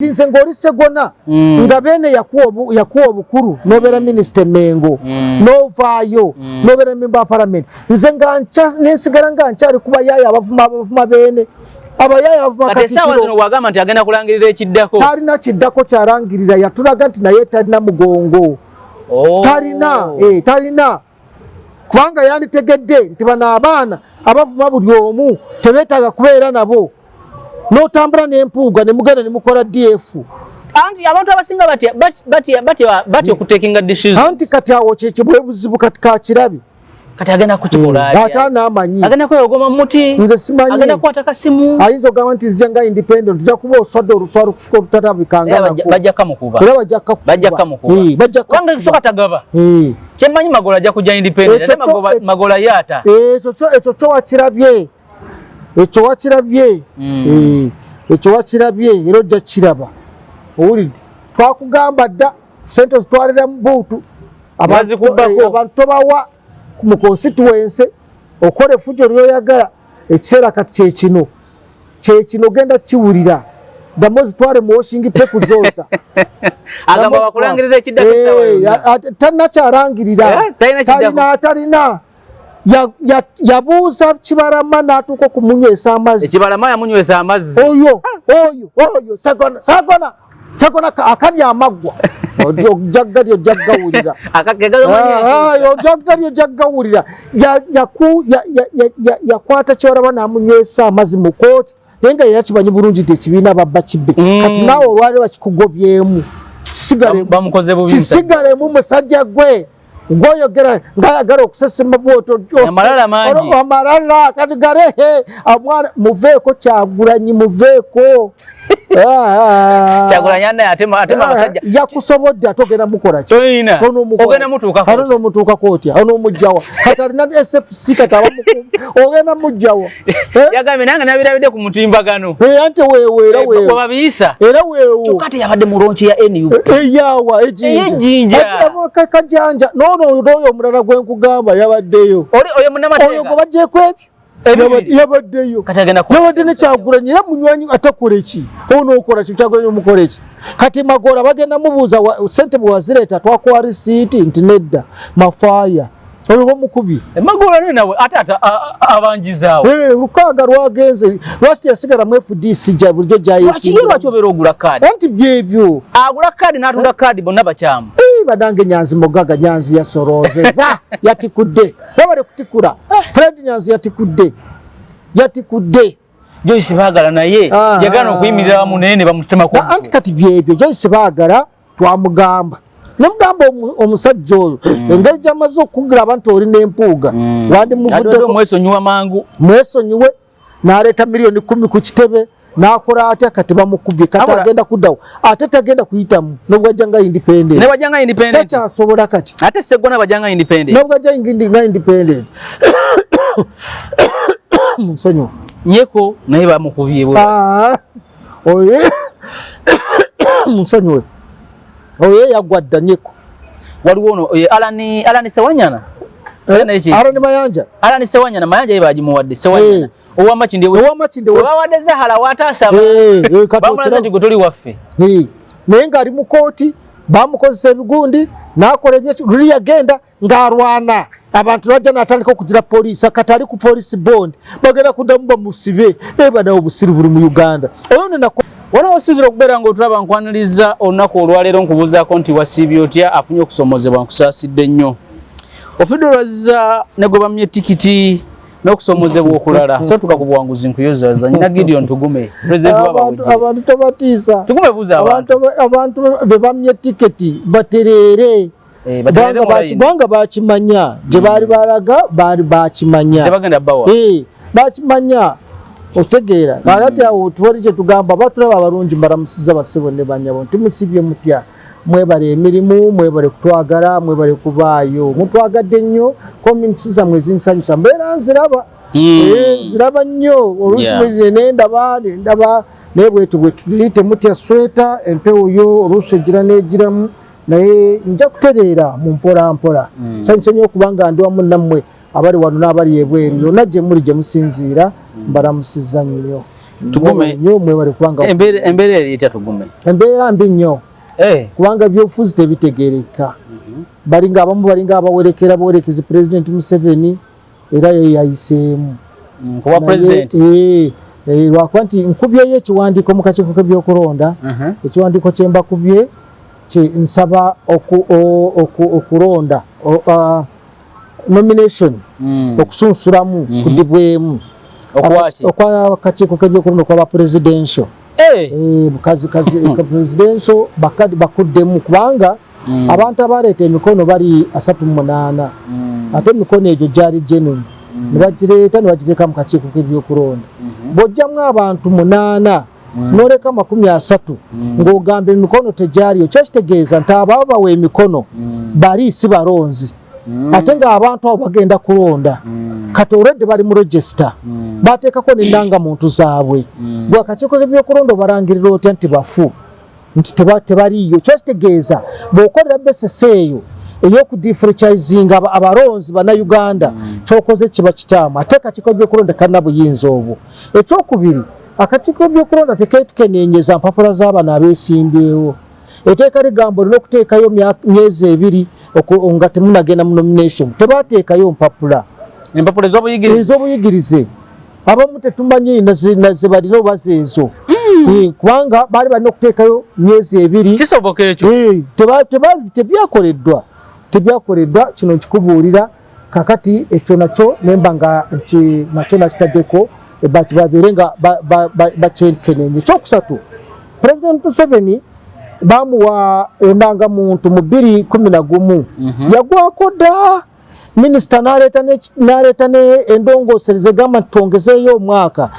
Kati nze ng'oli Ssegona, nga Beene yakuwa obukulu n'obeera minisita Mengo, n'ovaayo n'obeera member wa parliament, nze nga nensigala nga nkyali kuba yaaya abavuma Beene, abayaaya abavuma. Kati essaawa Katikkiro zino bw'agamba nti agenda kulangirira ekiddako. Talina kiddako kyalangirira. Yatulaga nti naye talina mugongo. Oh. Talina, kubanga yanditegedde nti bano abaana abavuma buli omu tebeetaaga kubeera nabo, n'otambula n'empuuga ne mugenda ne mukola DF. Anti abantu abasinga batya okutekinga decision. Anti kati awo kyekyo bwe buzibu. Kati kakirabi. Kati agenda kukikola Ate atya? anaamanyi. Agenda kwewogoma mu muti? Nze simanyi. Agenda kukwata kasimu? Ayinza okugamba nti nzija nga independent, ojja kuba oswadde oluswa lukusuka olutalabikanga Era nako. bajja kamukuba. Era bajja kakuba. Bajja kamukuba. Bajja kubanga kakuba. ekisooka tagaba. Kyemmanyi Magola ajja kujja independent. Ekyo Ate Magola yaata. Ekyo kyo wakirabye, ekyo wakirabye. Ekyo wakirabye era ojja kiraba. Owulidde, twakugamba dda, sente ozitwalira mu buutu. Bazikubbako. Abantu tobawa mu constituency, okola effujjo lyoyagala. Ekiseera kati kyekino, kyekino, genda kiwulira. Ddamu ozitwale mu washing pe kuzooza. Agamba wakulangirira ekiddako essaawa yonna. Talina kyalangirira. Talina kiddako. Talina. Yabuuza Kibalama n'atuuka okumunywesa amazzi. Ekibalama yamunywesa amazzi. Oyo Sagona akalya amaggwa, ojaggali ojja gawulira. Ojaggali ojja gawulira. Yakwata Kibalama n'amunywesa amazzi mu kooti, naye nga yerakimanyi bulungi nti ekibiina babba kibbe. Kati naawe olwaleero bakikugobyemu. Bamukoze bubi. Kisigalemu, musajja gwe gwoyogera ngaayagala okusesema bwoto. Amalala mangi. Amalala kati garehe omwana. Muveeko Kyagulanyi, muveeko. Kyagulanyi anaye atema abasajja. Yakusobodde, ate ogenda mukola ki? Toyina. Ogenda mutuukako. Ate onomutuukako otya? Onomugjawa? Kati alina SFC, kati abamukuuma, ogenda mugjawa? Yagambye nange nabirabidde ku mutimbagano. Anti weewo era weewo. Bwebabiyisa. Era weewo. Kyokka ate yabadde mu launch ya NUP. Eyawa? Ey'ejjinja. Kajanja noono, oyo omulala gwe nkugamba yabaddeyo. Oli oyo Oyo munnamateeka. gwe bagyeko ebyo. Ebibiri. Yabaddeyo. Kati agenda Yabadde ne Kyagulanyi era munywanyi. Atakola eki? Onookola ki? Kyagulanyi omukola eki? Kati Magola bagenda mubuuza, sente bwe wazireeta twakuwa risiiti? Nti nedda, mafaaya. Oyo bamukubi. Magola naye nawe ate abanjizaawo. 6 lwagenze, lwaki teyasigala mu FDC gya bulijjo? Lwaki ye Gyayesimba. Lwaki obeera ogula kaadi? Anti byebyo. Agula kaadi n'atunda kaadi, bonna bakyamu. Banange, Nyanzi mugaga, Nyanzi yasorozeza, yatikudde. Wabale kutikula. Fred Nyanzi yatikudde, yatikudde. Joyce Baagala naye yagaana okuyimirira wamu naye ne bamutemako. Anti kati byebyo. Joyce Baagala twamugamba, nemugamba omusajja oyo engeri gyamaze okukugira abantu oli n'empuuga, wandimuvuddeko. Omwesonyiwa mangu. Mwesonyiwe. N'aleeta miliyoni 10 ku kitebe, n'akola atya? Kati bamukubye. Kati agenda kuddawo, ate tagenda kuyitamu nobwajja nga independent. Ne bwajja nga independent. Takyasobola kati. Ate Seggona bwajja nga independent. Nobwajja nga independent. Nsonyiwa. Nyeko naye bamukubye bwe. Ah, oyo musonyiwe, oyo yaggwa dda, Nyeko. Waliwo ono Alani Sewanyana. Eh? Alani Mayanja. Alani Sewanyana, Mayanja ye bagimuwadde, Sewanyana. Owamakindye West. Owamakindye West. Owawadde Zahara watasaba. Kati Bamulaze nti gwe toli waffe. Naye ng'ali mu kooti, bamukozesa ebigundi n'akola ebyo. Luli yagenda ng'alwana abantu, lwajja n'atandika okugira poliisi. Kati ali ku poliisi bond, bagenda kuddamu bamusibe. Naye banawe, obusiru buli mu Uganda. Oyo nenako. Wano osinzira okubeera ng'otulaba, nkwaniriza olunaku olwaleero, nkubuuzaako nti wasiibye otya? Afunye okusoomozebwa, nkusaasidde nnyo. Ofidde olwazza ne gwe bamye tikiti n'okusoomozebwa okulala, so tuka ku buwanguzi. Nkuyozaza nyina Gideon Tugume, president w'abawejje. Abantu tobatiisa. Tugume, buuza abantu. Abantu be bamye tiketi batereere. Batereere mu line. Kubanga bakimanya gye baali balaga, baali bakimanya. Tebagenda bawa. Bakimanya, otegeera? Kakati awo tuwali kyetugamba. Batulaba abalungi, mbalamusiza basebo ne banyabo, nti musibye mutya? Mwebale emirimu, mwebale kutwagala, mwebale kubaayo. Mutwagadde nnyo. Comments zammwe zinsanyusa, mbeera nziraba. Nziraba nnyo oluusi. Nendaba, nendaba, naye bwetu bwe tuli. Temutya sweta, empewo yo oluusi egira n'egiramu, naye nja kutereera mu mpola mpola. Sanyusa nnyo okuba nga ndi wamu nammwe abali wano n'abali ebweru, yonna gye muli gye musinziira, mbalamusiza nnyo. Tugume nnyo, mwebale kubanga embeera eri etya Tugume? Embeera mbi nnyo. Kubanga ebyobufuzi tebitegeereka. Balinga abamu balinga abawerekera buwerekezi President Museveni, era ye yayiseemu Kuba president. Lwakuba nti nkubyeyo ekiwandiiko mu kakiiko k'ebyokulonda. Ekiwandiiko kye mbakubye kye nsaba okulonda nomination okusunsulamu kudibwemu. Okwaki? Okwa kakiiko k'ebyokulonda okwaba presidential. Presidential bakadi bakuddemu kubanga abantu abaleeta emikono bali 38, ate emikono egyo gyali genuine, ne bagireeta ne bagiteeka mu kakiiko k'ebyokulonda. Bw'ojjamu abantu 8 n'oleka 30 ng'ogamba emikono tegyaliyo, kyekitegeeza nti abo abawa emikono bali si balonzi, ate ng'abantu abo bagenda kulonda. Kati olwedde bali mu register, bateekako n'endangamuntu zaabwe. Gwe akakiiko k'ebyokulonda obalangirira otya nti bafu, nti tebaliiyo? Kyekitegeeza bw'okolera basis eyo ey'okudifranchisinga abalonzi bannayuganda, kyokoze kiba kitaamu, ate akakiiko k'ebyokulonda kalina buyinza obwo. Ekyokubiri, akakiiko k'ebyokulonda tekekeneenyeza mpapula z'abano abeesimbyewo. Etteeka ligamba olina okuteekayo myezi 2 nga temunagenda mu nomination. Tebateekayo mpapula. Empapula ez'obuyigirize. Ez'obuyigirize. Abamu tetumanyi naze balina oba zeezo. Kubanga baali balina okuteekayo myezi 2. Kisoboka ekyo? Tebyakoleddwa, tebyakoleddwa. Kino nkikubuulira kakati ekyo nakyo nemba nga nakyo nakitaddeko babeere nga bakyekeneenye. Ekyokusatu, President Museveni bamuwa endangamuntu mu 2011, yagwako dda. Minisita n'aleeta ne endongosereza egamba nti twongezeeyo omwaka.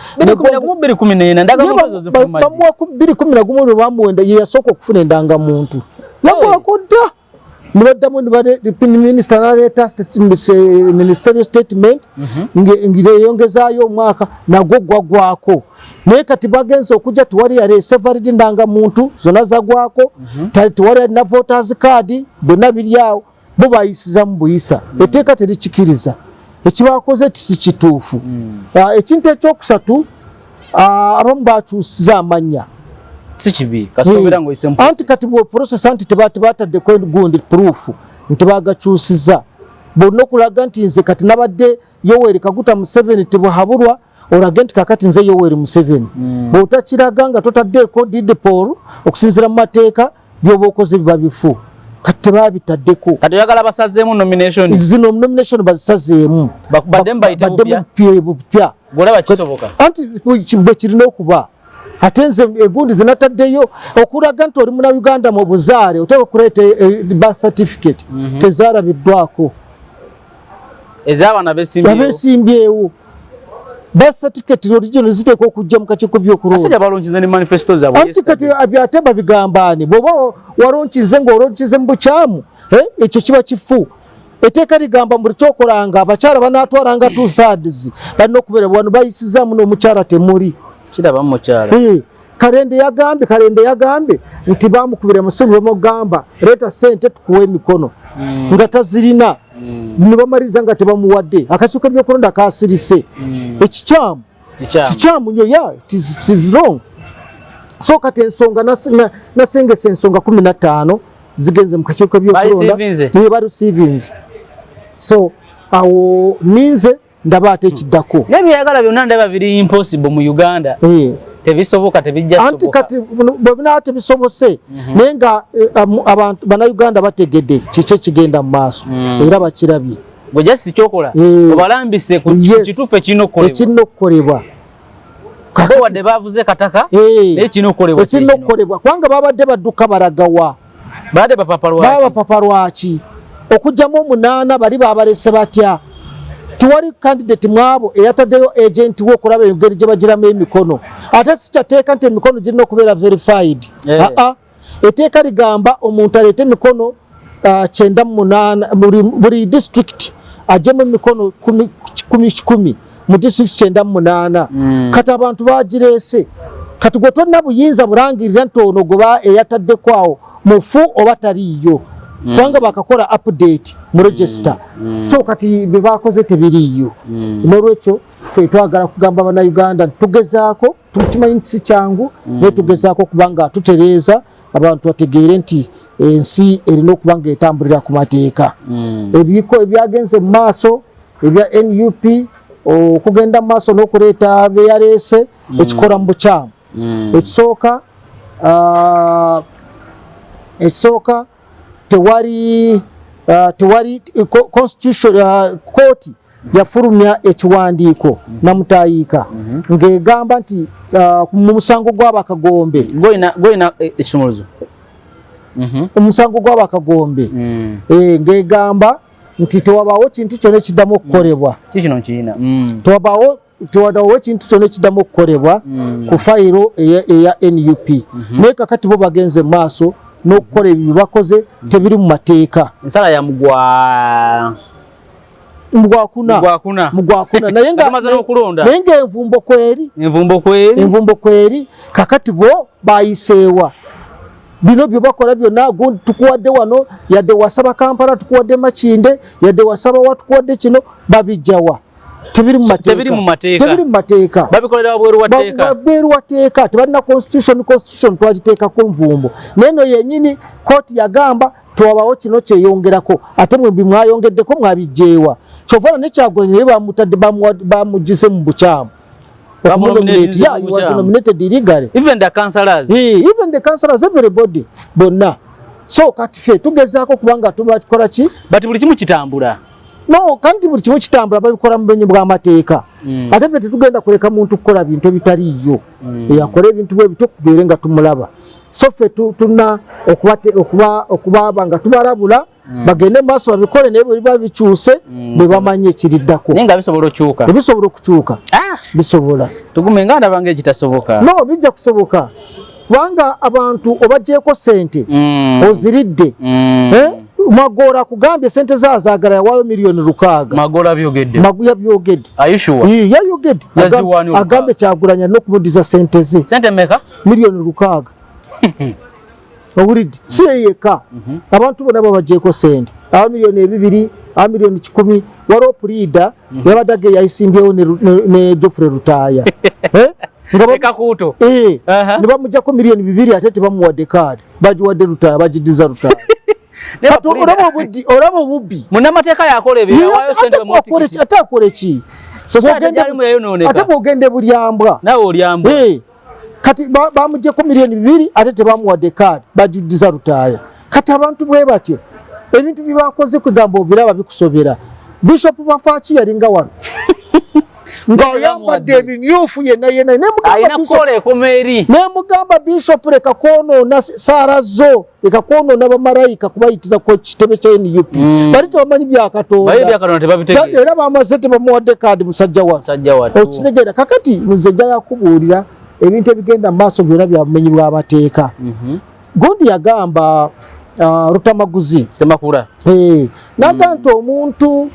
Bamuwa ku 2011 lwe bamuwenda, ye yasooka okufuna endangamuntu, yagwako dda. Nibaddamu minisita n'aleeta ministerial statement ng'eyongezaayo omwaka, nagwo gwagwako. Naye kati bagenze okujja, tewali yaleese valid ndangamuntu, zonna zagwako. Tewali alina voters card, byonna biri awo. Bo bayisizamu buyisa, etteeka terikikiriza. Ekibakoze si kituufu. Ekintu ekyokusatu, abamu bakyusiza amannya. Si kibi kasita ng'oyise mu Anti kati bwe process, anti tebataddeko gundi proof nti bagakyusiza. Bonna okulaga nti nze kati nabadde Yoweri Kaguta Museveni Tibuhaburwa, olage nti kakati nze Yoweri Museveni. Bw'otakiraga nga totaddeeko deed poll, okusinziira mu mateeka byoba okoze biba bifu. Kati tebabitaddeko. Kati oyagala basazeemu nomination? Zino nomination bazisazeemu. Baddemu bayite bupya? Bupya. Gwolaba kisoboka? Anti bwe kirina okuba. Ate nze egundi zenataddeyo okulaga nti oli munauganda mu buzaale, oteeka okuleeta birth certificate, tezaalabiddwako. Ez'abaana besimbyewo? Abesimbyewo, birth certificate original ziteekwa okujja mu kakiiko by'okulonda. Asajja balonkize ne manifesto zaabwe. Anti kati ate babigambaani, bw'oba walonkize ng'olonkize mu bukyamu, ekyo kiba kifu. Etteeka ligamba buli kyokolanga abakyala banaatwalanga 2/3 balina okubeera wano. Bayisizaamu n'omukyala temuli. Kirabamu mukyala. Kalende yagambye nti bamukubira musimu, bamugamba leeta sente tukuwa emikono, nga tazirina, ne bamaliriza nga tebamuwadde. Akakiiko ebyokulonda kasirise. Ekikyamu, kikyamu nnyo. Ya, it is wrong. So kati ensonga nasengesa ensonga 15 zigenze mu kakiiko ebyokulonda, barusivinze. So awo ninze ndaba ate ekiddako. Naye byeyagala byonna ndaba biri impossible mu Uganda. Tebisoboka, tebijja. Anti kati bwe binaba tebisobose, naye nga abantu bannayuganda bategedde kiki ekigenda mu maaso, era bakirabye. Gwe just kyokola obalambise ku kituufu ekirina okukolebwa. Ekirina okukolebwa. Bo wadde bavuze kataka, naye kirina okukolebwa. Ekirina okukolebwa, kubanga babadde badduka balagawa? Babadde bapapa lwaki? Baba bapapa lwaki? Okugyamu omunaana bali babalese batya? Tewali candidate mwabo eyataddeyo agent we okulaba engeri gye bagiramu emikono. Ate si kyateeka nti emikono girina okubeera verified. Aa, etteeka ligamba omuntu aleete emikono 98, buli district agyemu emikono kumi kumi mu district 98. Kati abantu bagireese. Kati gwe tolina buyinza bulangirira nti ono gwe eyataddeko awo mufu oba taliiyo, kubanga bakakola update mu register. So kati bye bakoze tebiriiyo. N'olwekyo Twagala kugamba Bannayuganda nti tugezaako, tukimanyi nti si kyangu, naye tugezaako okuba nga tutereeza abantu bategeere nti ensi erina okuba nga etambulira ku mateeka. Ebiko ebyagenze mu maaso ebya NUP okugenda mu maaso n'okuleeta beyaleese ekikola mu bukyamu. Ekisooka, tewali constitution. Kooti yafulumya ekiwandiiko namutayiika ng'egamba nti mu musango gw'abakagombe, Goyina ekisumuluzo. Omusango gw'abakagombe, ng'egamba nti tewabaawo kintu kyonna ekiddamu okukolebwa. Kikino nkiyina. Tewabaawo ekintu kyonna ekiddamu okukolebwa ku fayiro eya NUP. Naye kakati bo bagenze mu maaso n'okukola ebyo bye bakoze tebiri mu mateeka. Ensala ya mugwa Mugwakuna. Mugwakuna. Mugwakuna, naye nga Tumaze n'okulonda. Naye ng'envumbo kweri. Envumbo kweri. Envumbo kweri. Kakati bo bayiseewa bino bye bakola byonna? Gundi tukuwadde wano, yadde wasaba Kampala tukuwadde Makinde, yadde wasaba wa tukuwadde kino, babijjawa? Tebiri mu mateeka. Tebiri mu mateeka. Tebiri mu mateeka. Babikolera wabweru wa tteeka. Wabweru wa tteeka, tebalina constitution. Constitution twagiteekako nvumbo, naye no yennyini kooti yagamba tewabawo kino kyeyongerako, ate mwe mwayongeddeko mwabijjeewa? Kyova ne Kyagulanyi naye bamutadde, bamugize mu bukyamu. Bamunominatinze Yeah, mu he was bukyamu. nominated illegally. Even the councillors. Even the councillors, everybody, bonna. So kati ffe tugezaako kubanga tubakola ki? But buli kimu kitambula. No, kandi buli kimu kitambula, babikola mu bumenyi bw'amateeka. Ate ffe tetugenda kuleka muntu kukola bintu ebitaliiyo. Eyakola ebintu bwe bityo kubeere nga tumulaba. So ffe tulina okubaba nga tubalabula bagende mu maaso babikole, naye bwe biba bikyuse bwe bamanyi ekiriddako. Naye nga bisobola okyuka. Ebisobola okukyuka. Ah, bisobola. Tugume nga ndaba ng'ekitasoboka. No, bijja kusoboka kubanga abantu obagyeko sente oziridde. Eh? Magoola akugambye sente zaazagala, yawaayo miliyoni 6. Magola byogedde. Yabyogedde. Are you sure? Ii, yayogedde. Yaziwaani olukaaga? Agambye Kyagulanyi alina okumuddiza sente ze. Sente mmeka? Miliyoni 6. Owulidde? Si ye yekka, abantu bonna babagyeko sente, aba miliyoni 2, aba miliyoni 100. Waliwo puliida yabadde age yayisimbyewo ne Geoffrey Lutaaya. Eh? Nga Ekakuuto. Eh, ne bamugyako miliyoni 2, ate tebamuwadde kaadi, bagiwadde Lutaaya, bagiddiza Lutaaya. Naye Kati olaba obuddi, olaba obubbi. Munnamateeka yakola ebyo, Ye, yawaayo ate sente akole ki? Ate akole ki? Society gyalimu yayonooneka. Ate bw'ogenda bulyambwa. Naawe olyambwa. Eh, kati bamugyeko miliyoni 2, ate tebamuwadde kaadi, bagiddiza Lutaaya. Kati abantu bwe batyo ebintu bye bakoze, kwegamba obiraba bikusobera. Bishop Bafaaki yalinga wano ng'ayambadde ebimyufu yenna yenna. Nemugamba Alina kola ekoma eri. Nemugamba, "Bishop, leka kwonoona saara zo, leka kwonoona bamalayika kubayitira ku kitebe kya NUP. Bali tebamanyi byakatonda." Bali byakatonda tebabitegeera. Era bamaze tebamuwadde kaadi musajja wa Musajja wattu. Okitegeera? Kakati nze njagala kubuulira ebintu ebigenda mu maaso byonna bya bumenyi bw'amateeka. Gundi yagamba, Rutamaguzi Semakula. Eh, naga nti omuntu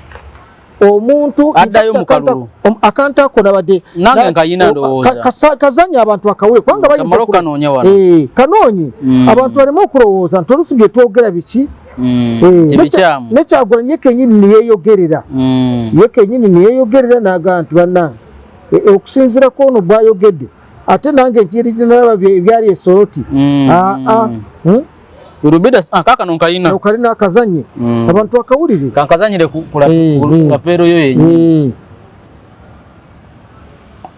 Addayo mu kalulu. Akantu ako nabadde Nange nkayina ndowooza. Kazanya abantu akawule kubanga bayinza Kamala okanoonya wano. Eh, kanoonye abantu baleme okulowooza nti oluusi bye twogera biki. Eh, Tebikyamu. Nekyagulanyi ye kenyini niyeeyogerera. Ye kenyini niyeeyogerera n'agamba nti bannange, okusinziira ku ono bw'ayogedde, ate nange nkiri nalaba ebyali esoroti. Ah, ah. Rubida, ah, kaakano nkayina. Okalina akazanye abantu akawulire. Kankazanyire ku Eh, ku eh. lapeero yo yennyini. Eh.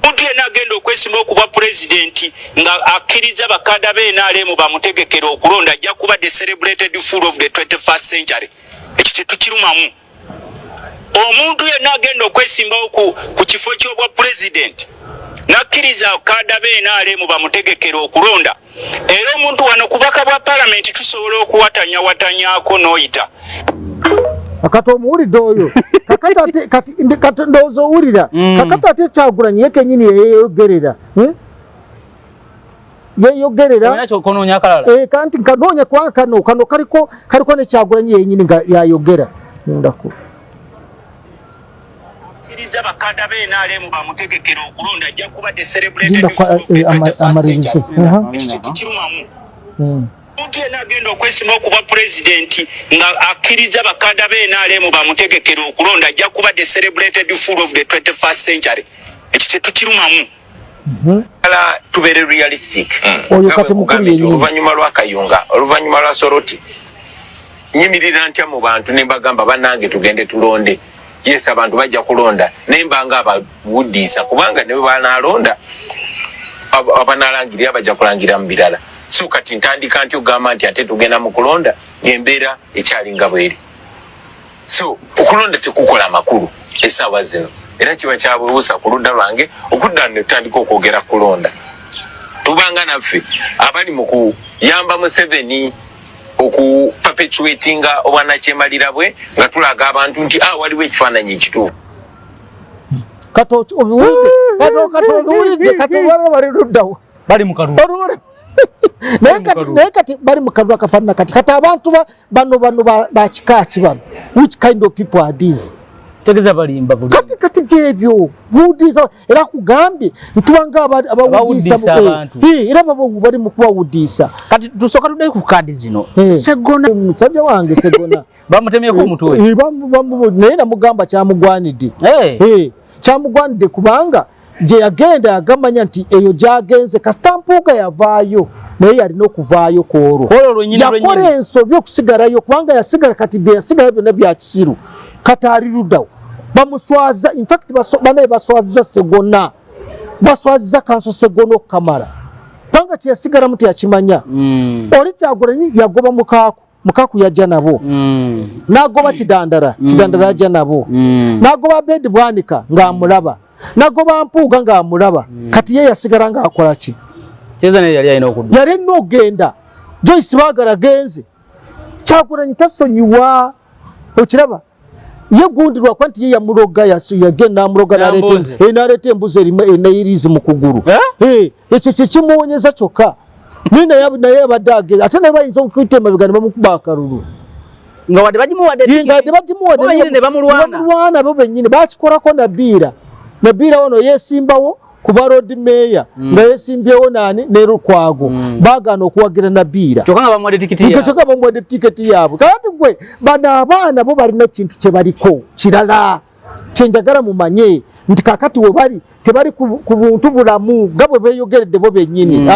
Omuntu yenna agenda okwesimba okuba pulezidenti nga akkiriza bakada be NRM bamutegekera okulonda ajja kuba the celebrated fool of the 21st century. Ekyo tetukirumamu. Omuntu yenna agenda okwesimbawo ku kifo ky'obwa pulezidenti n'akkiriza kada be NRM bamutegekera okulonda, era omuntu wano kubaka bwa palamenti tusobola okuwatanyawatanyaako n'oyita Akati omuwulidde oyo? Kakati ate kati kati ndowooza owulira. Kakati ate Kyagulanyi ye kenyini yeyeyogerera, Yeyogerera. Olina kyokonoonya akalala. Eh, kanti nkanoonya kubanga kano kaliko ne Kyagulanyi yenyini nga yayogera mundako. Akkiriza bakada be NRM bamutegekera okulonda ajja kuba the celebrated Linda fool of the eh, 21st amalirize. century. Aha. Ekyo tetukirumamu. Omuntu yenna agenda okwesimba okuba pulezidenti nga akkiriza bakada be NRM bamutegekere okulonda ajja kuba the celebrated fool of the 21st century. Ekyo tetukirumamu. Ala tubeere realistic. Oyo kati mukulu yennyini. Oluvannyuma lwa Kayunga, oluvannyuma lwa Soroti, nyimirira ntya mu bantu ne mbagamba bannange tugende tulonde. Yes, abantu bajja kulonda naye mbanga abawuddiisa kubanga ne bwe banaalonda abanaalangirira bajja kulangira mu birala. So kati ntandika ntya okugamba nti ate tugenda mu kulonda ng'embeera ekyali nga bweri. So okulonda tekukola makulu essaawa zino era kiba kya bubuusa ku ludda lwange okudda ne tutandika okwogera ku kulonda. Tubanga naffe abali mu kuyamba Museveni oku perpetuatinga obwanakyemalira bwe nga tulaga abantu nti waliwo ekifaananyi ekituufu. Kati obiwulidde, kati obiwulidde, kati olwaliro bali luddawo. Bali mu kalulu. Naye kati, naye kati bali mu kalulu akafaanana kati. Kati abantu bano bano ba kika ki bano? Which kind of people are these? Tegeza balimba buli. Kati kati byebyo buwudiisa era kugambye ntubanga abawudiisa Abawudiisa abantu. Era babo bali mu kubawudiisa. Kati tusooka tuddeyo ku kaadi zino. Segona. Musajja wange Segona. Bamutemyeko omutwe. Naye namugamba kyamugwanidde. Kyamugwanidde kubanga gye yagenda yagamanya nti eyo gy'agenze kasita Mpuuga yavaayo naye yalina okuvaayo ku olwo. Ku olwo lwennyini Yakola lwennyini. ensobi okusigalayo kubanga yasigala kati bye yasigala byonna bya kisiru. Kati ali luddawo. Bamuswaza, in fact, banaye baswaziza Segona. Baswaziza Kanso Segona okukamala. Kubanga kye yasigalamu teyakimanya. Oli Kyagulanyi yagoba Mukaaku. Mukaaku yajja nabo. N'agoba Kidandala. Kidandala yajja nabo. N'agoba Abed Bwanika ng'amulaba. N'agoba Mpuuga ng'amulaba. Kati ye yasigala ng'akola ki? Kyeza naye yali alina okudda. Yali alina okugenda. Joyce Baagala genze. Kyagulanyi tasonyiwa. Okiraba? Ye gundi lwakuba nti ye yamuloga, yagenda n'amuloga N'ambuzi. n'aleeta embuzi erimu eneyirizi mu kugulu. Ekyo kye kimuwonyeza kyokka. Naye naye abadde ageze. Ate naye bayinza okuyita emabega ne bamukuba akalulu. Nga wadde bagimuwadde Ye, nga wadde bagimuwadde, Bo bennyini ne bamulwana. Bamulwana bo bennyini. Bakikolako Nabiira. Nabiira wano yeesimbawo ku ba Lord Mayor, nga yeesimbyewo nani ne Lukwago. Baagaana okuwagira Nabiira. Kyokka nga bamuwadde tikiti yaabwe. Kyokka bamuwadde tiketi yaabwe. Kakati gwe bano abaana bo balina ekintu kye baliko kirala. Kye njagala mumanye nti kaakati we bali tebali ku buntu bulamu nga bwe beeyogeredde bo bennyini.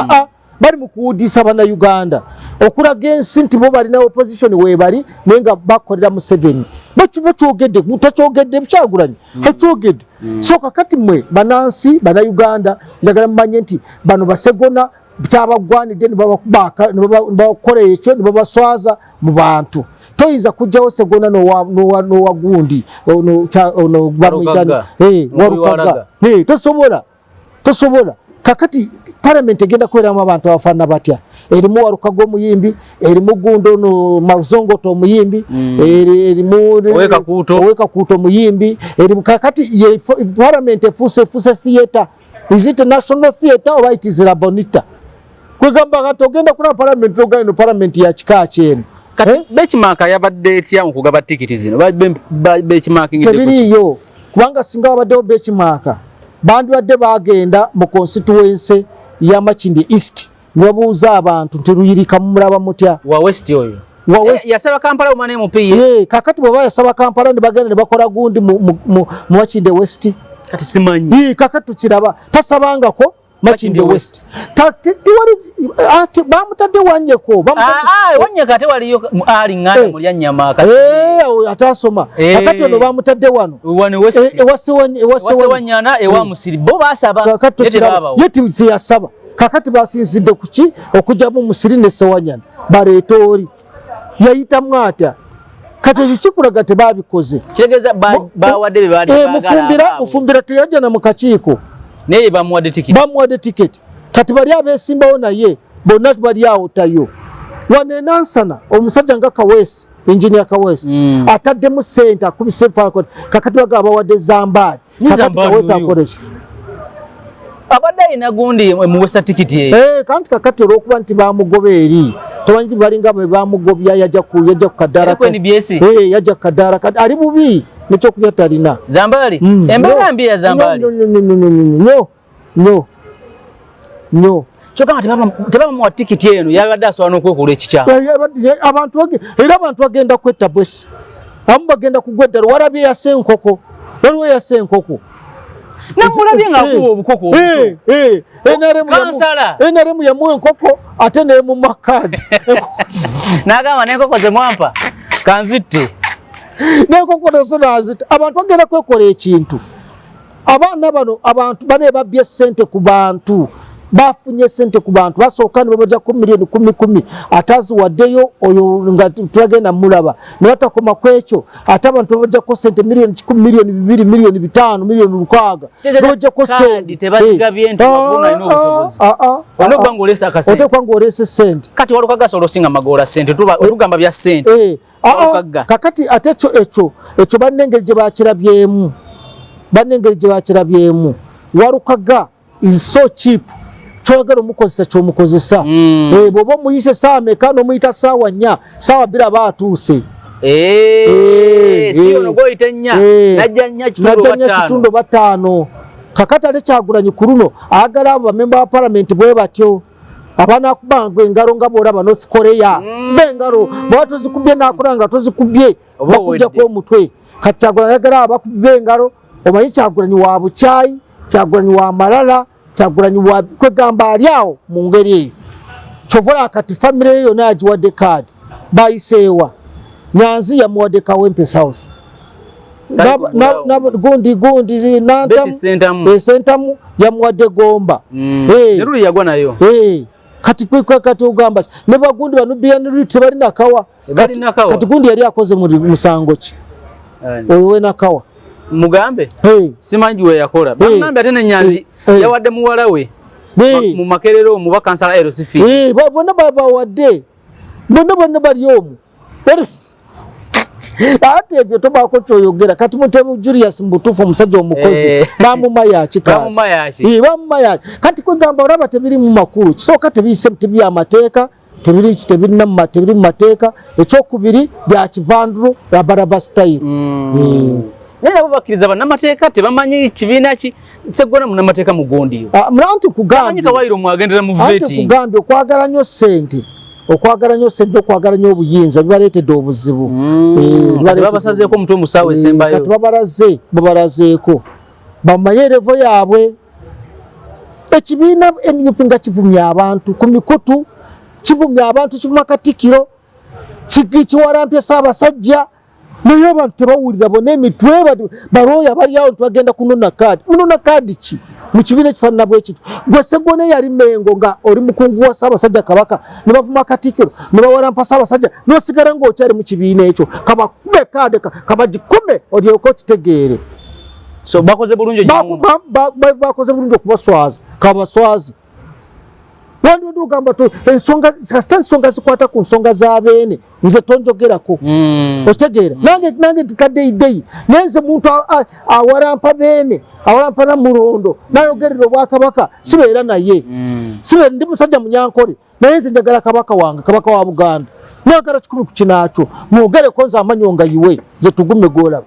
Bali mu kuwudiisa Bannayuganda okulaga ensi nti bo balina opposition weebali naye nga bakolera Museveni. Bakyogedde, takyogedde, Kyagulanyi takyogedde. So kakati mmwe bannansi Bannayuganda njagala mumanye nti bano Basegona kyabagwanidde ne babakola ekyo ne babaswaza mu bantu. Toyinza kujjawo Segona n'owa gundi, ono ono bamuyita Walukaga. Walukaga. Walukaga. Tosobola. Tosobola. Kakati parliament egenda kubeeramu abantu abafaanana batya? Erimu Walukaga omuyimbi, erimu gundi ono Mazongoto omuyimbi, erimu Owekakuuto. Owekakuuto omuyimbi, erimu kakati ye parliament efuuse theatre. Is it a national theatre or it is La Bonita? Kwegamba kati ogenda kulaba parliament ogenda eno parliament ya kika ki eno? Kati benchmark yabadde etya mu kugaba tikiti zino? Benchmarking Tebiriiyo. Kubanga singa wabaddewo benchmark, bandibadde bagenda mu constituency ya Makindye East ne babuuza abantu nti Luyirika mumulaba mutya? Wa West oyo. Wa West. Yasaba Kampala omwana MP ye. Kakati bw'aba yasaba Kampala ne bagenda ne bakola gundi mu Makindye West. Kati simanyi. Kakati tukiraba. Tasabangako Makindye Makindye West. West. Tewali, ate bamutadde Wanyeko, bamutadde Wanyeko ate waliyo ali ng'ali mulya nnyama akasize. Oyo ate asoma. Kakati ono bamutadde wano. Wano West. Ewa Ewa Sewanyana. Sewanyana, ewa Musiri. Bo basaba. Kakati Ye tukiraba. tebabawo. Ye teyasaba. Kakati basinzidde ku ki? Okugyamu Musiri ne Sewanyana. Baleeta oli. Yayitamu atya? Kati ekyo kikulaga tebabikoze. Kitegeeza bawadde be baali baagala abaabwe. Mufumbira teyajja na mu kakiiko. Naye bamuwadde tiketi. Bamuwadde tiketi. Kati bali abeesimbawo naye bonna bali awo tayo. Wano e Nansana omusajja nga Kaweesi, Engineer Kaweesi, ataddemu ssente akubise enfaanana. Kakati bagamba bawadde Zambaali. Ni Kakati Zambaali Kaweesi oyo. akola ki? Abadde alina gundi emuwesa tikiti eyo. Kanti kakati olw'okuba nti bamugoba eri. Tomanyi nti balinga bwe bamugobya yajja ku kadaala Yali ku NBS? Yajja ku kadaala ali bubi n'ekyokulya talina. Zambaali? Embeera mbi ya Zambaali? Nnyo, nnyo, nnyo, nnyo, nnyo, nnyo, nnyo. Kyokka nga tebabamuwa tikiti eno, yabadde asobola n'okwekola ekikyamu. Era abantu bagenda kwetta bwesi, abamu bagenda kugwa eddala. Walabye yase enkoko, waliwo yase enkoko. Namulabye ng'akuba obukoko. Kansala. NRM yamuwa enkoko ate nemumma kaadi. N'agamba n'enkoko ze mwampa kanzitte. N'enkoko nazo nazita. Abantu bagenda kwekola ekintu. Abaana bano, abantu bane babbye sente ku bantu, bafunye sente ku bantu, basooka ne babajjako miliyoni kumi kumi, ate aziwaddeyo oyo nga twagenda mulaba ne batakoma ku ekyo, ate abantu babajjako sente miliyoni 100, miliyoni 2, miliyoni 5, miliyoni 6, babajjako sente. Tebazigabye nti wabona alina obusobozi, olina okuba ng'oleese akasente. Oteekwa ng'oleese sente. Kati Walukaga asobola osinga Magoola sente, tugamba bya sente. Kakati ate ekyo banne engeri gye bakirabyemu, banne engeri gye bakirabyemu, Walukaga is so cheap, kyoyagala omukozesa kyomukozesa. Bw'oba omuyise saawa meka n'omuyita saawa 4, saawa 2 aba atuuse. Si ono gwoyita ennya najja nnya kitundu. Najja nnya kitundu bataano. Kakati ate Kyagulanyi ku luno ayagala abo bamemba ba palamenti bwe batyo abanakubanga engalo nga bw'olaba North Korea bengalo, bwaba tozikubye nakola nga tozikubye bakujjako omutwe. Kati Kyagulanyi ayagala abakubi b'engalo. Omanyi Kyagulanyi wa bukyayi, Kyagulanyi wa malala, Kyagulanyi wa kwegamba ali awo mu ngeri eyo. Kyova olaba kati famire ye yonna yagiwadde kaadi, bayiseewa Nyanzi yamuwadde Kawempe South, gundi gundi Sentamu yamuwadde Gomba. Yagwa nayo. Kati kati ogamba ne bagundi bano Nubian tebali nakawa. Kati gundi yali akoze mu musango ki oyo wenakawa? Mugambe simanyi we yakola, bagambe ate nenyanzi yawadde muwala we mu Makerere omuba kansala LC. Bonna babawadde, bonna bonna bali omwo, ate ebyo tobaako kyoyogera. Kati Mutebi Julius mubutuufu omusajja omukozi bamuma yaki? Bamuma yaki? Kati kwegamba olaba tebiri mu makulu. Kisooka tebiyise tebyamateeka, tebiri tebiri mu mateeka. Ekyokubiri bya kivandulo, rabaraba style. Naye nabo bakkiriza bannamateeka tebamanyi kibiina ki Seggona munnamateeka mugondiyo. Anti kugambye kawayiro mwagendera mu vetting. Kugambye okwagala nnyo ssente, okwagala nnyo ssente, okwagala nnyo obuyinza bibaleetedde obuzibu. Kati babasazeeko omutwe omusawo esembayo. Kati babalaze, babalazeeko bamanye level yaabwe. Ekibiina NUP nga kivumya abantu ku mikutu, kivumya abantu, kivuma Katikiro, kiwalampye Ssaabasajja, naye abantu tebawulira. Bona emitwe balooya bali awo nti bagenda kunona kaadi. Munona kaadi ki mu kibiina ekifaanana bwe kityo? Gwe Segona eyali Mengo nga oli mukungu wa Ssaabasajja Kabaka, ne bavuma Katikiro ne bawalampa Ssaabasajja, n'osigala ng'okyali mu kibiina ekyo, kabakube kaadi kabagikume olyoke okitegeere. So bakoze bulungi. Bakoze bulungi okubaswaza, kabaswaze. Wandibadde ogamba ensonga kasita ensonga zikwata ku nsonga za beene, nze tonjogerako. Okitegeera? Nange ntikaddeyideyi, naye nze muntu awalampa beene, awalampa Namulondo, nayogerera obwakabaka, sibeera naye. Sibeera, ndi musajja Munyankole, naye nze njagala Kabaka wange, Kabaka wa Buganda, mwagala kikumi ku kinaakyo. Mwogereko nze amanyo nga yiwe, nze tugume gwolaba.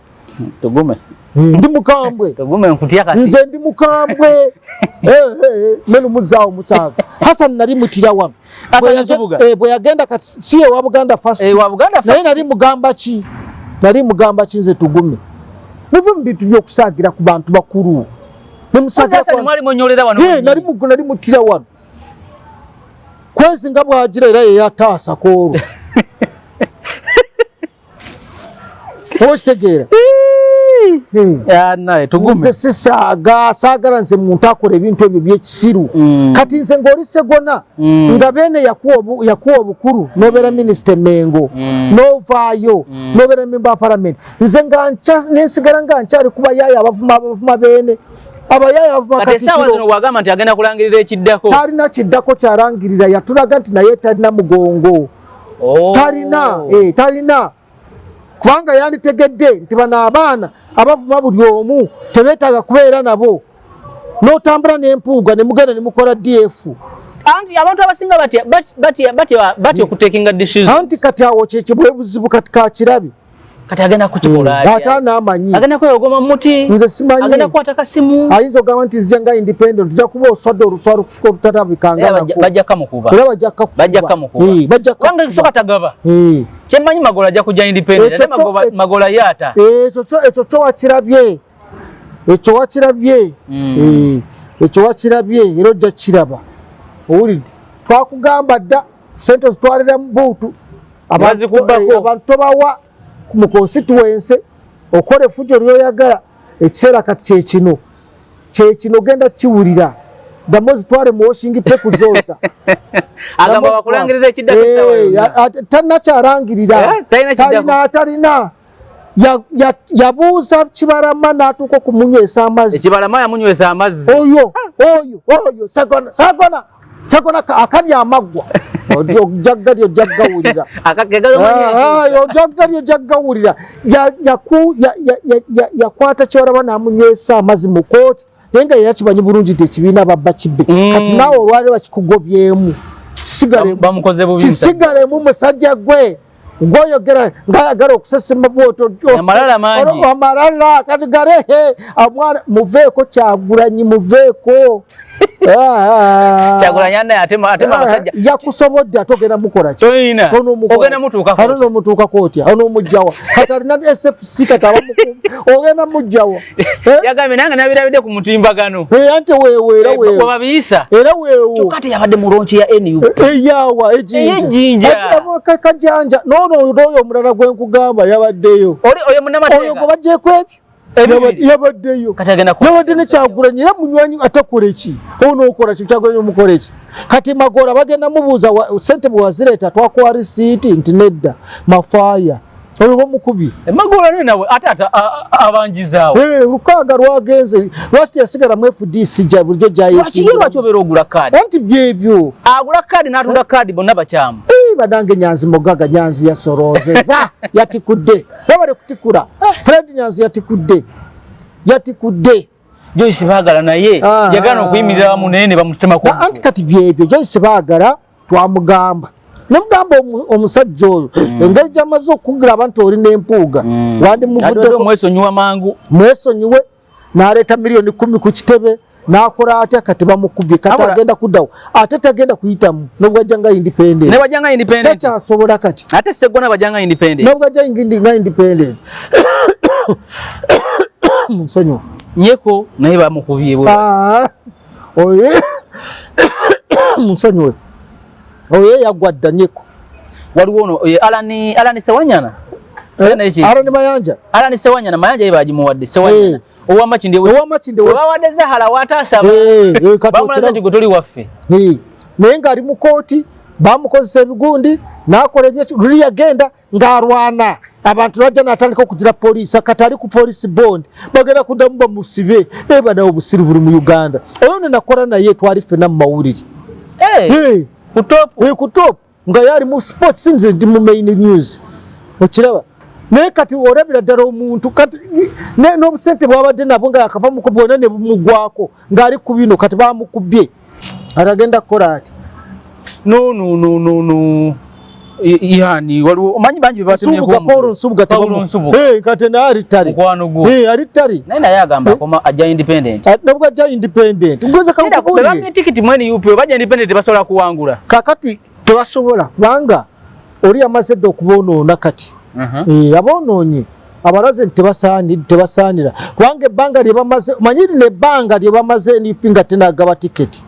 Tugume. Ndi mukambwe. Tugume nkutya kati. Nze ndi mukambwe menu muzaawo musanvu. Hasan nali mutira wano bwe yagenda, kati si ewa Buganda First, naye nali mugamba ki? Nali mugamba ki? Nze tugume, muve mu bintu by'okusaagira ku bantu bakulu. Nali mutira wano kwezi nga bwagira era yeyataasa kwolwo, oba okitegeera? Nze sisaaga, saagala nze muntu akola ebintu ebyo byekisiru. Kati nze ng'oli Segona, nga beene yakuwa obukulu n'obeera minisita Mengo, n'ovaayo n'obeera memba wa palamenti, nze nensigala nga nkyali kuba yaaya abavuma, abavuma beene, abayaaya abavuma. Kati essaawa zino wagamba nti agenda kulangirira ekiddako. Talina kiddako kyalangirira. Yatulaga nti naye talina mugongo. Talina, talina, kubanga yanditegedde nti bano abaana abavuma buli omu tebeetaaga kubeera nabo, n'otambula n'empuuga ne mugenda ne mukola DF. Anti abantu abasinga batya okutekinga decision. Anti kati awo kyekyo bwe buzibu. Kati kakirabi. Kati agenda kukikola atya? Ate anaamanyi. Agenda kweyogoma mu muti. Nze simanyi. Agenda kukwata kasimu. Ayinza okugamba nti nzija nga independent, ojja kuba oswadde oluswa olukusuka olutalabikanga nako. Bajja kamukuba. Era bajja kakuba. Bajja kamukuba. Bajja kamukuba. Kubanga ekisooka tagaba. Kyemmanyi Magola ajja kujja independent. Ate Magola ye ata. Ekyo kyo wakirabye. Ekyo wakirabye. Ekyo wakirabye era ojja kukiraba. Owulidde? Twakugamba dda ssente ozitwalira mu buutu. Abantu tobawa mu constituency, okola effujjo lyoyagala. Ekiseera kati kyekino, kyekino ogenda kiwulira. Ddamu ozitwale mu washing pe kuzooza. Agamba bakulangirira ekiddako essaawa yonna. Tannakyalangirira. Talina kiddako. Talina. Yabuuza Kibalama n'atuuka okumunywesa amazzi. Kibalama yamunywesa amazzi. Oyo, oyo, oyo, Sagona, Sagona, Sagona akalya amaggwa. Ojaggali ojaggawulira. Ojaggali ojaggawulira. Yakwata Kibalama n'amunywesa amazzi mu kkooti. Naye nga yakimanyi bulungi nti ekibiina babba kibbe. Kati naawe olwaleero bakikugobyemu. Kisigalemu musajja gwe. Gwoyogera ng'ayagala okusesema bw'otyo. Amalala mangi. Amalala kati garehe omwana muveeko Kyagulanyi muveeko. Kyagulanyi anaye atema abasajja. Yakusobodde ate ogenda mukola ki? Toyina. Ogenda mutuukako. Ate onomutuukako otya? Onoomugyawa. Kati alina SFC kati abamukuuma. Ogenda mugyawa. Yagambye nange nabirabidde ku mutimbagano. Anti weewo era weewo. Bwe babiyisa. Era weewo. Kyokka ate yabadde mu launch ya NUP. Eyawa, ejinja. Ejinja. Kajanja. N'ono oyo omulala gwe nkugamba yabaddeyo. Oli oyo munnamateeka. Oyo gwe baggyeko ebyo. Yabaddeyo. Yabadde ne Kyagulanyi era munywanyi atakola eki. Ono okola ki? Kyagulanyi omukola eki? Kati Magoola bagenda mubuuza ssente bwe wazireeta twakuwa risiiti nti nedda mafaaya. Oyo bamukubi. Magoola naye nawe ate ate abanjizaawo. Lukaaga lwagenze. Lwaki teyasigala mu FDC gya bulijjo gy'ayeesimbye? Lwaki ye lwaki obeera ogula kaadi? Anti byebyo. Agula kaadi n'atunda kaadi bonna bakyamu. Banange Nyanzi Mugaga Nyanzi yasoloozeza yatikudde. Wabale kutikula. Fred Nyanzi yatikudde. Yatikudde. Joyce Baagala naye yagaana okuyimirira wamu naye ne bamutemako. Anti kati byebyo Joyce Baagala twamugamba. Namugamba omusajja oyo engeri gy'amaze okukugira abantu oli n'empuuga. Wandimuvuddeko. Mwesonyiwa mangu. Mwesonyiwe n'aleeta miliyoni 10 ku kitebe. N'akola atya kati bamukubye kati agenda kuddawo ate tagenda kuyitamu n'obwajja nga independent. Ne bwajja nga independent. Takyasobola kati. Ate Sseggona bwajja nga independent. N'obwajja nga independent. Nsonyiwa. Nyeko naye bamukubye bwe. Oyo nsonyiwe. Oyo yagwa dda Nyeko. Waliwo ono Alani Sewanyana. Alani Mayanja. Alani Sewanyana Mayanja ye bagimuwadde Sewanyana. Owa Makindye West. Owa Makindye West. Obawadde Zahara wataasaba. Bamulaze nti gwe toli waffe. Naye ng'ali mu kkooti bamukozesa ebigundi n'akola ebyo luli yagenda ng'alwana abantu bajja n'atandika okugira poliisi kati ali ku poliisi bond bagenda kuddamu bamusibe naye banawe obusiru buli mu Uganda. Oyo nno nakola naye twali ffenna mu mawulire. Ku top. Ku top. Nga yali mu sports nze ndi mu main news. Okiraba? Naye kati olabira ddala omuntu kati n'obusente bw'abadde nabwo nga yakava mu bwonna ne bumugwako ng'ali ku bino kati bamukubye. Atagenda kukola ati. No, no, no, no, no. Yani waliwo omanyi bangi be batemyeko Nsubuga, Paul Nsubuga Paul tebamu- Nsubuga. Kati naye ali ttale. Mukwano gwo. Ali ttale. Naye naye agamba akoma ajja independent. Nabwo ajja independent. Ngoza Era kankubulire. bwe bamye tikiti mu NUP bajja independent tebasobola kuwangula. Kakati tebasobola kubanga oli amaze dda okuboonoona kati. Aboonoonye abalaze nti tebasaanira kubanga ebbanga lye bamaze, omanyi lino ebbanga lye bamaze NUP nga tenagaba tiketi.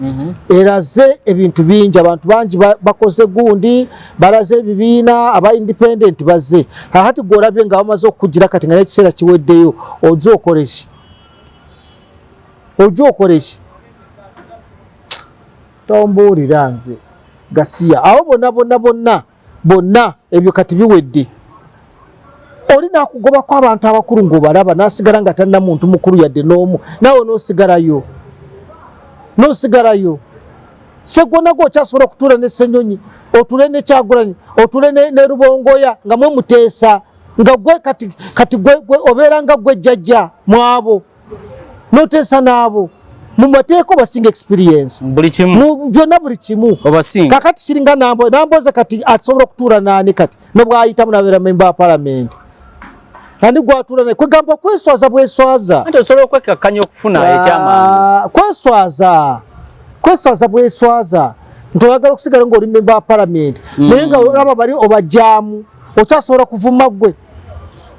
Eraze ebintu bingi, abantu bangi bakoze gundi, balaze ebibiina, aba independent bazze. Kakati gwe olabye nga bamaze okukugira kati nga n'ekiseera kiweddeyo, ojja okole ki? Ojja okole ki? Tombuulira nze gasiya. Abo bonna bonna bonna bonna ebyo kati biwedde. Oli n'akugobako abantu abakulu ng'obalaba n'asigala nga talina muntu mukulu yadde n'omu, naawe n'osigalayo. N'osigalayo. Sseggona gwe okyasobola okutuula ne Ssenyonyi, otuule ne Kyagulanyi, otuule ne Rubongoya nga mwe muteesa, nga gwe kati, kati gwe, gwe obeera nga gwe jjajja mwabo. N'oteesa n'abo. Mu mateeka obasinga experience. Buli kimu. Mu byonna buli kimu. Obasinga. Kakati kiringa Namboze kati asobola okutuula n'ani kati? Ne bw'ayitamu n'abeera member wa parliament. Ani gwatula naye? Kwegamba kweswaza bweswaza. Anti osobola okwekkakkanya okufuna ekyamangu. Kweswaza, kweswaza bweswaza nti oyagala okusigala ng'oli memba wa palamenti, naye nga olaba bali obajaamu, okyasobola kuvuma ggwe.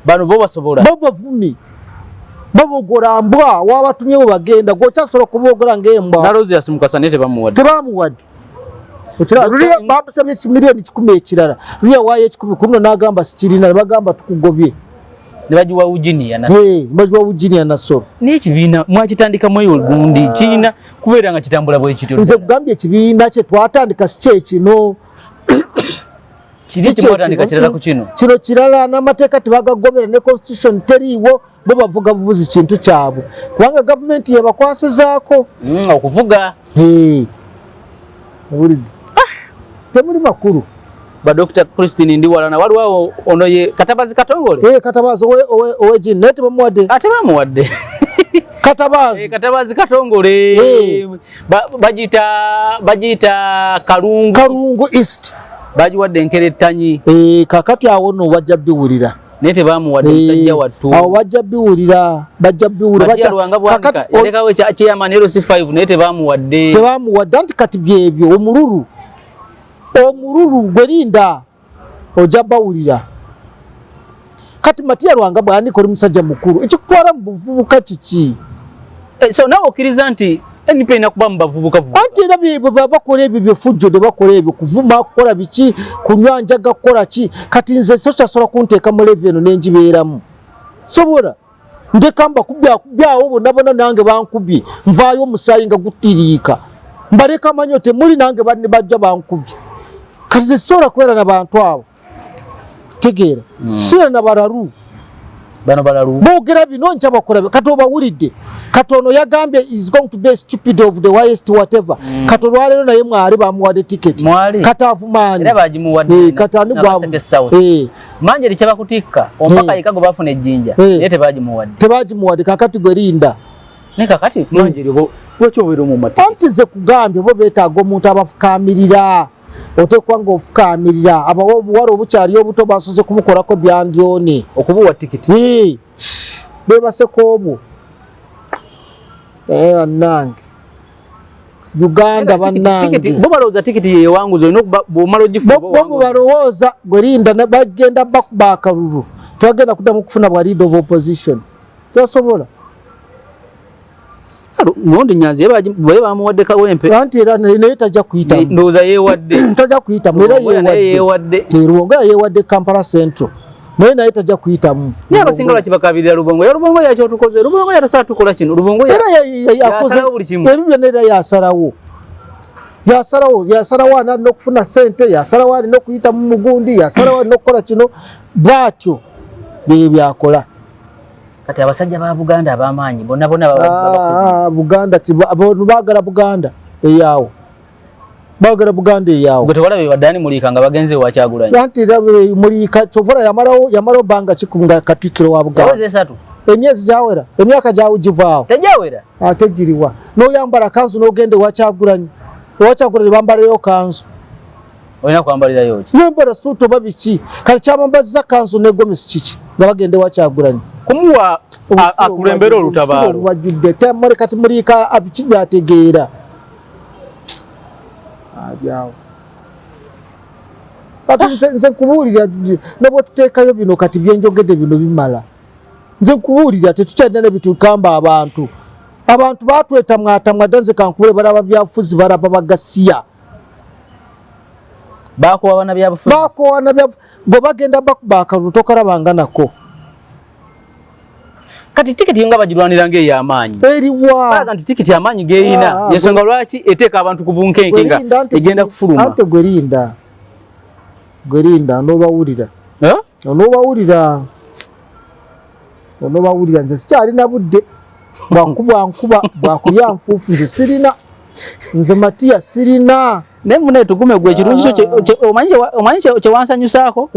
Bano bo basobola. Bo bavumi, babogola mbwa, wabatumye bwe bagenda, gwe okyasobola kubogola ng'embwa. Nalozius Mukasa naye tebamuwadde. Tebamuwadde. Okiraba, luli bamusabye 1,000,000 ekirala, luli awaayo 100 ku luno n'agamba sikirina, ne bagamba tukugobye. Ne bagiwa Eugenia na Eh, bagiwa Eugenia Nassolo. Naye ekibiina mwakitandikamu eyo gundi, kirina kubeera nga kitambula bwe kityo. Nze kugambye ekibiina kye twatandika si kye kino. Kiri kye mwatandika kirala ku kino. Kino kirala, n'amateeka tebagagobera, ne constitution teriiwo, bo bavuga buvuzi kintu kyabwe. Kubanga gavumenti yebakwasizaako. Okuvuga. Eh. Owulidde? Temuli makulu. Ba Dr. Christine Ndiwalana waliwo awo ono ye Katabazi Katongole. Katabazi owe jini naye tebamuwadde. Ate bamuwadde. Katabazi. Katabazi Katongole. Bagiyita Kalungu. Kalungu East. Bagiwadde enkerettanyi. Kakati awo nno bajja biwulira. Naye tebamuwadde musajja wattu. Awo bajja biwulira, bajja biwulira. Matia Lwanga Bwanika, yalekawo chairman LC5 naye tebamuwadde. Tebamuwadde anti kati byebyo omululu. Omululu gwe linda ojja bawulira. Kati Matia Lwanga Bwanika oli musajja mukulu, ekikutwala mu buvubuka kiki? So nawe okkiriza nti NP erina kuba mu bavubuka vubuka? Anti era bwe baba bakola ebyo byefujjo ne bakola ebyo, kuvuma, kukola biki, kunywa njaga, kukola ki. Kati nze so kyasobola kunteeka mu level eno ne ngibeeramu. Sobola. Ndeka mbakubye awo bonna bonna nange bankubye, nvaayo omusaayi nga gutiriika. Mbaleka manyo temuli nange banne bajja bankubye. Kati nze sisobola kubeera na bantu abo. Tegeera. Sibeera na balalu. Bano balalu. Boogera bino nja bakola bino. Kati obawulidde. Kati ono yagambye is going to be a stupid of the highest whatever. Kati olwaleero naye mwali bamuwadde ticket. Mwali. Kati avumaani. Era bagimuwadde Kati ani na gwa- Kaseke South. Manje eri kyabakutikka, ompaka yeka gwe bafuna ejjinja, naye tebagimuwadde. Tebagimuwadde, kakati gwe linda. Naye kakati manje eri lwaki obeera omu mateeka? Anti nze kugambye bo beetaaga omuntu abafukaamirira. Oteekwa ng'ofukaamirira. Abawa obuwala obukyali obuto basoose kubukolako byandyone. Okubuwa tikiti. Beebaseko obwo. Bannange. Uganda bannange. Bo balowooza tikiti ye yewanguza, olina okuba bw'omala ogifuna Bo bo balowooza gwe linda ne bagenda bakuba akalulu. Twagenda kuddamu kufuna bwa leader of opposition. Tosobola. Mulondi Nyanzi ye bamuwadde Kawempe. Anti era naye tajja kuyitamu. Ndowooza yeewadde. Tajja kuyitamu, era Rubongoya naye yeewadde. yeewadde. Rubongoya yeewadde Kampala Central. Naye naye tajja kuyitamu. Naye abasinga lwaki bakabirira Rubongoya? Rubongoya kyotukoze, Rubongoya tosobola tukola kino. Rubongoya Era yakoze yasalawo buli kimu. Ebyo byonna era yasalawo. Yasalawo, yasalawo ani alina okufuna ssente, yasalawo alina okuyita mu mugundi, yasalawo alina okukola kino. Bw'atyo bye byakola. Kati abasajja ba Buganda ab'amaanyi bonna bonna baba Buganda ti baagala Buganda eyaawo. Baagala Buganda eyaawo. Gwe tewalabye badde ani Muliika nga bagenze ewa Kyagulanyi? Anti era Muliika kyova yamalawo bbanga ki nga katikkiro wa Buganda? Yaweza esatu. Emyezi gyawera, emyaka gyawo givaawo. Tegyawera? Ate giriwa. N'oyambala kanzu n'ogenda ewa Kyagulanyi. Ewa Kyagulanyi bambalayo kanzu. Olina kwambalirayo ki? Yambala suuti oba biki? Kati kyabambazza kanzu ne gomesi kiki? Nga bagenda ewa Kyagulanyi. Kumuwa Obusiru akulembere olutabaalo. Obwajjudde. Temuli kati Muliika biki by'ategeera? Abyawo. Kati nze nkubuulira ne bwe tuteekayo bino kati bye njogedde bino bimala. Nze nkubuulira tetukyalina ne bitugamba abantu. Abantu batwetamwatamwa dda, nze kankubule balaba byabufuzi, balaba bagasiya. Bakowa bannabyabufuzi. Bakowa bannabyabufuzi. Gwe bagenda bakuba akalulu tokalabanga nako. Kati tikiti nga bagirwanira ng'ey'amaanyi. Eriwa. Balaga nti tikiti amaanyi g'erina. Ensonga lwaki eteeka abantu ku bunkenke nga egenda kufuluma. Ante gwe linda. Gwe linda, n'obawulira. N'obawulira. N'obawulira nze sikyalina budde. Bwakuba nkuba, bwakulya nfuufu nze sirina. Nze Matia sirina. Naye munne tugume gwe ekirungi kyo omanyi kye wansanyusaako?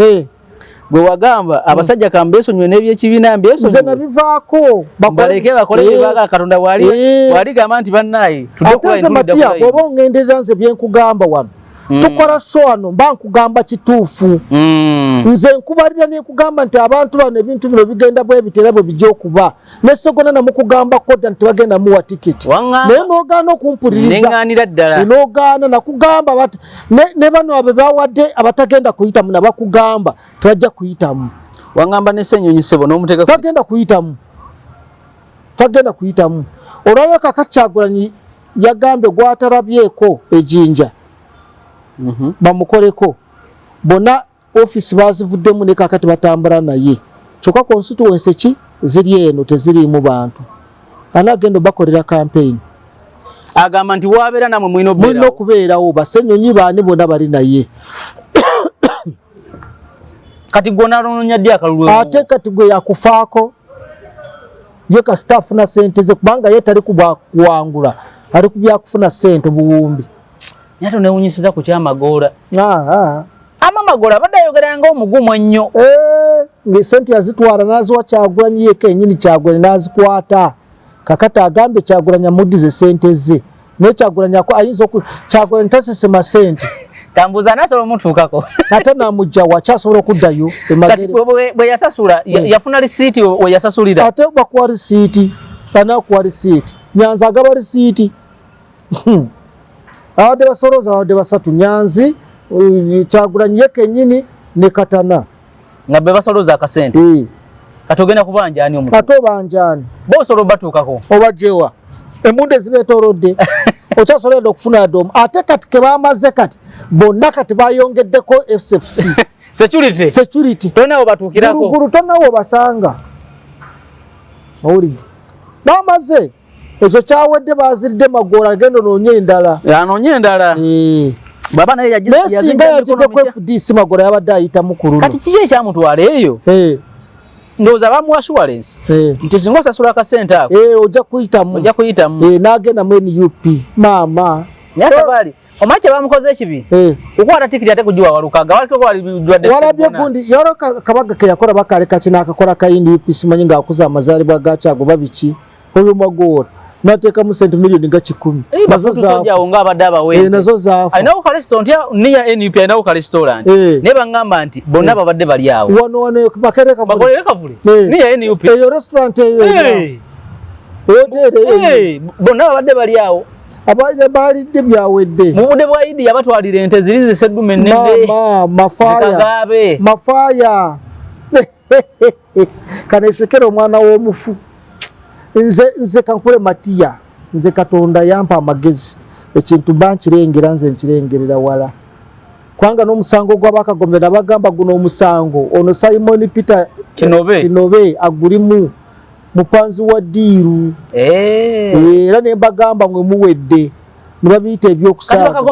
Gwe wagamba abasajja kambeesonyiwe n'ebyekibiina mbeesonyiwe. Nze nabivaako. Baleke bakole bye baagala, Katonda bw'aligamba nti bannaaye, tudde Ate okuba nze entulidde Matia, kulayi. bw'oba ongenderera nze bye nkugamba wano. Tukola so wano, mba nkugamba kituufu. Nze nkubalira nenkugamba nti abantu bano ebintu bino bigenda bwebiti era bwe bijja okuba. Ne Ssegona namukugambako dda nti tebagenda muwa tikiti, naye n'ogaana okumpuliriza. Neŋŋaanira ddala. N'ogaana nakugamba bati ne bano abo bawadde abatagenda kuyitamu nabakugamba tebajja kuyitamu. Wangamba ne Ssenyonyi ssebo n'omuteeka ku Tagenda kuyitamu, tagenda kuyitamu. Olwaliro kakati Kyagulanyi yagambye gwatalabyeko ejinja bamukoleko bonna office bazivuddemu ne kakati batambula naye, kyokka constituency ki ziri eno teziriimu bantu. Ani agenda obakolera campaign? Agamba nti wabeera namwe mulina mulina okubeerawo. Basenyonyi baani bonna bali naye. Kati gwe onaloonya ddi akalulu? Ate kati gwe yakufaako ye kasita afuna sente ze, kubanga ye tali kuwangula, ali ku byakufuna sente obuwumbi. Naye ate onewunyisiza ku kyamagoola. Ama Magoola abadde ayogera nga omugumu ennyo. Eh, sente yazitwala n'aziwa Kyagulanyi ye kennyini, Kyagulanyi n'azikwata. Kakati agambye Kyagulanyi amuddize sente ze, naye Kyagulanyi ayinza oku Kyagulanyi tasesema sente. Kambuuza anasobola omutuukako? Ate namugjawa akyasobola okuddayo emagere. Bwe yasasula yafuna risiiti we yasasulira? Ate bakuwa risiiti, anakuwa risiiti. Nyanzi agaba risiiti. Abadde basolooza babadde basatu, Nyanzi, Kyagulanyi ye kennyini ne Katana. Nga be basolooza akasente. Kati ogenda kubanja ani omutu? Ate obanja ani? Bo osobola obatuukako? Obajewa emmundu ezibeetoolodde okyasobola okufuna adomu. Ate kati ke bamaze kati bonna kati bayongeddeko SFC. Security. Security. Tolina webatuukirako. Gulugulu tolina wobasanga. Owulidde? Bamaze ekyo kyawedde, baziridde Magoola agenda onoonye endala. Anoonye endala. Baba naye naye singa yagiddeko FDC Magoola yabadde ayitamu ku luno. Kati kiki ekyamutwala eyo? Ndowooza bamuwa assurance nti singa osasula akasente ako ojja kuyitamu. Ojja kuyitamu. N'agenda mu NUP maama. Naye Sabaali omanyi kye bamukoze ekibi? Kukwata tikiti ate kugiwa Walukaga. Walabye gundi yalo kabaga ke yakola bakaleka kino akakola ka NUP simanyi ng'akuza amazaalibwa ga Kyago babiki oyo Magoola n'ateekamu sente miliyoni nga 100. Nazo nga abadde abawe. Nazo zaafa. Alinawo ka restaurant ya niya NUP, alinawo ka restaurant. Naye bangamba nti bonna babadde bali awo. Wano wano Makerere Kavule. Makerere Kavule. Niya NUP. Eyo restaurant eyo. Hotel eyo. Bonna babadde bali awo. Abaana balidde byawedde. Mu budde bwa Idi yabatwalira ente ziri ziseddume ennene. Maama mafaaya. Zikagaabe. Mafaaya. Kanesekera omwana w'omufu. Nze kankule Matiya, nze Katonda yampa amagezi, ekintu mba nkirengera, nze nkirengerera wala. Kubanga n'omusango gw'abakagombe nabagamba guno omusango ono Simon Peter Kinobe agulimu mupanzi wa ddiiru. Era ne mbagamba mwe muwedde ne babiyita ebyokusaaga.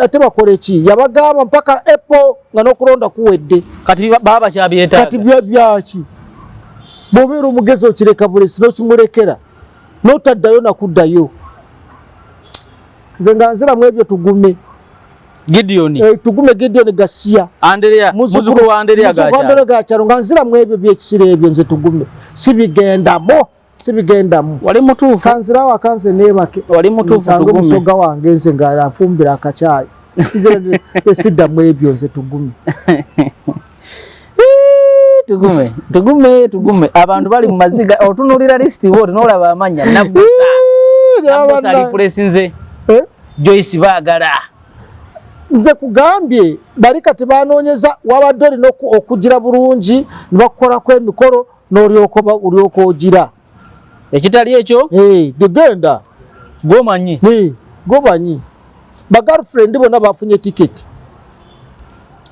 Ate bakole ki? Yabagamba mpaka Apple nga n'okulonda kuwedde. Kati baba bakyabyetaaga. Kati byaki? Bw'obeera omugezi okireka bulesi n'okimulekera n'otaddayo nakuddayo. Nze nga nziramu ebyo tugume. Gideon. Tugume Gideon Gasiya. Anderea, muzukulu wa Anderea Gakyalo. Muzukulu wa Anderea Gakyalo nga nziramu ebyo by'ekisira ebyo nze tugume. Sibigendamu. Sibigendamu. Wali mutuufu. Kanzirawo akanze neebake. Wali mutuufu tugume. Omusoga wange nze nga afumbira akacaayi. Nze siddamu ebyo nze tugume. Tugume, tugume, tugume. Abantu bali mu maziga, otunuulira lisiti bw'oti n'olaba amannya. Nabbosa. Nabbosa alipulesinze. Joyce Baagala. Nze kugambye bali kati banoonyeza wabadde olina okugira bulungi ne bakukolako emikolo n'olyoka ogira. Ekitali ekyo? Genda. Gwomanyi. Gwomanyi. Ba girlfriend bonna bafunye ticket.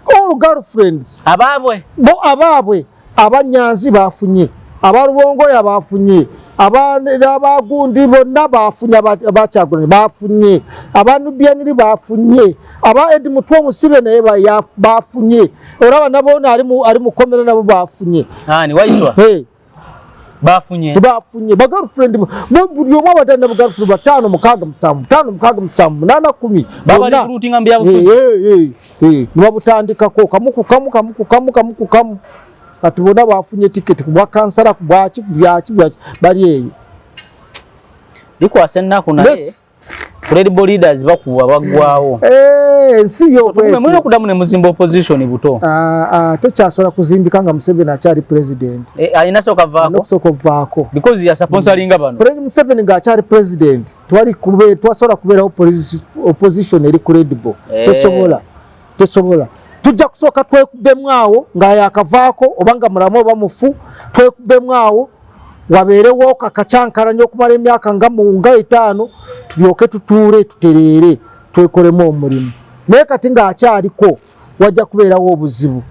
All girlfriends. Abaabwe. Bo abaabwe abanyanzi bafunye. Abalubongoya bafunye. Abagundi bonna bafunye, abakyagulanyi bafunye. Abanubianiri bafunye. Aba Edi Mutwe omusibe naye bafunye. Olaba nabo ono ali mu kkomera nabo bafunye. Ani Waiswa? Bafunye. Bafunye. Ba girlfriend buli omu abadde alina girlfriend 5, 6, 7, 5, 6, 7, 8, 10. Baba recruiting mu byabufuzi. Ne babutandikako kamu ku kamu, kamu ku kamu, kamu ku kamu. Kati bonna bafunye tiketi ku bwa kansala, ku bwaki, ku byaki, byaki, bali eyo. Likwasa ennaku naye. Credible leaders bakuwa baggwawo. Eh, ensi yo. Tugume, mulina okuddamu ne muzimba opposition buto. Ah, ah, tekyasobola kuzimbika nga Museveni akyali president. Eh, alina sooka vaako. Okusooka okuvaako. Because yasponsoringa bano. President Museveni ng'akyali president, twali twasobola kubeerawo opposition eri credible? Eh. Tesobola, tesobola. Tujja kusooka twekubemu awo nga yakavaako, oba nga mulamu oba mufu, twekubemu awo wabeerewo akakyankalanya okumala emyaka nga nga 5, tulyoke tutuule tutereere, twekolemu omulimu. Naye kati ng'akyaliko wajja kubeerawo obuzibu.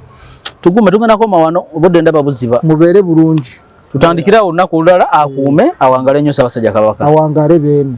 Tugume, tugenda koma wano, obudde ndaba buziba. Mubeere bulungi. Tutandikirawo olunaku olulala. Akuume, awangale nnyo Ssaabasajja Kabaka. Awangale beene.